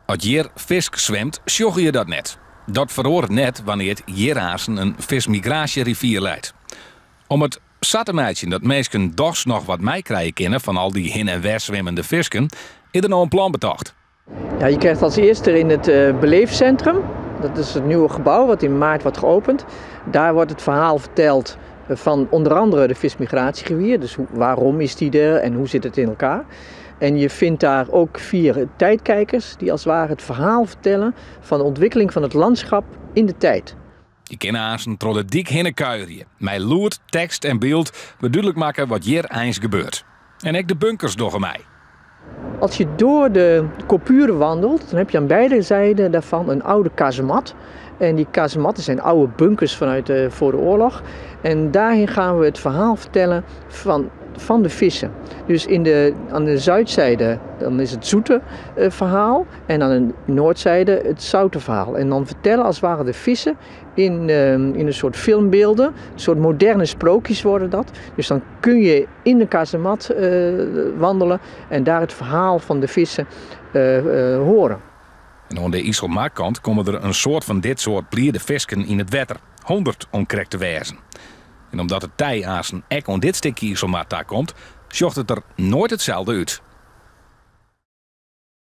As hjir fisk swimt, sjogge je dat net. Dat feroaret net wannear't hjir aansen in fiskmigraasjerivier leit. Om it sa te meitsjen dat minsken dochs noch wat meikrije kinne fan al dy hinne en wer swimmende fisken, is der no in plan betocht. Ja, je krijgt als eerste in het beleefcentrum, dat is het nieuwe gebouw wat in maart wordt geopend. Daar wordt het verhaal verteld van onder andere de vismigratierivier. Dus waarom is die er en hoe zit het in elkaar? En je vindt daar ook 4 tijdkijkers die als het ware het verhaal vertellen van de ontwikkeling van het landschap in de tijd. Je kinne aansen troch de dyk hinne kuierje. Mei lûd, tekst en byld wurdt dúdlik makke wat hjir eins gebeurt. En ek de bunkers dogge mei. Als je door de coupure wandelt, dan heb je aan beide zijden daarvan een oude kazemat. En die kazematten zijn oude bunkers vanuit voor de oorlog. En daarin gaan we het verhaal vertellen van de vissen. Dus aan de zuidzijde dan is het zoete verhaal en aan de noordzijde het zoute verhaal. En dan vertellen als het ware de vissen in een soort filmbeelden, een soort moderne sprookjes worden dat. Dus dan kun je in de kazemat wandelen en daar het verhaal van de vissen horen. En oan de Iselmarkant komme der in soad fan dit soart bliede fisken yn it wetter. 100 om krekt te wêzen. En omdat it tij aansen ek oan dit stikje Iselmar takomt, sjocht it der noait itselde út.